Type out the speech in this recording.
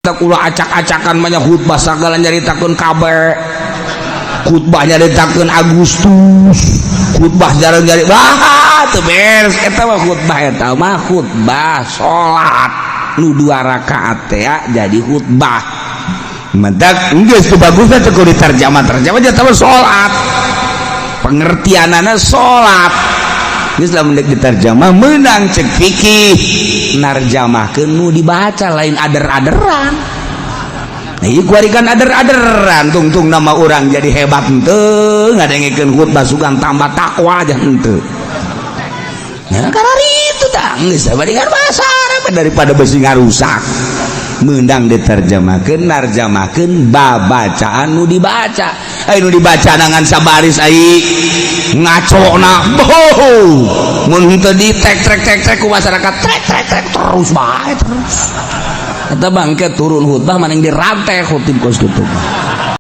Tak ulah acak-acakan banyak khutbah, segala nyaritakeun KB, khutbah nyaritakeun Agustus, khutbah jarang nyari bah teu beres. Eta mah khutbah, eta mah khutbah salat nu dua rakaat teh ya, jadi khutbah mentak geus teu bagusna teh kudu diterjemah terjemah eta mah salat, pengertianana salat. Geus lamun deuk diterjemah meunang cek fikih narjamahkeun nu dibaca, lain ader-aderan. Nah, ieu kuari kan ader-aderan, tungtung nama orang jadi hebat henteu, ngadengekeun khutbah sugan tambah takwa aja henteu. Nah, karena itu tah geus bandingan bahasa Arab daripada besi ngarusak. Meunang diterjemahkeun, narjamahkeun babacaan nu dibaca. Ai nu dibaca nangan sabaris, ai ngacona boh mun henteu di tek trek trek trek ku masyarakat, trek trek trek terus bae terus. Eta bangke turun khutbah maning dirantai khutib kos kitu mah.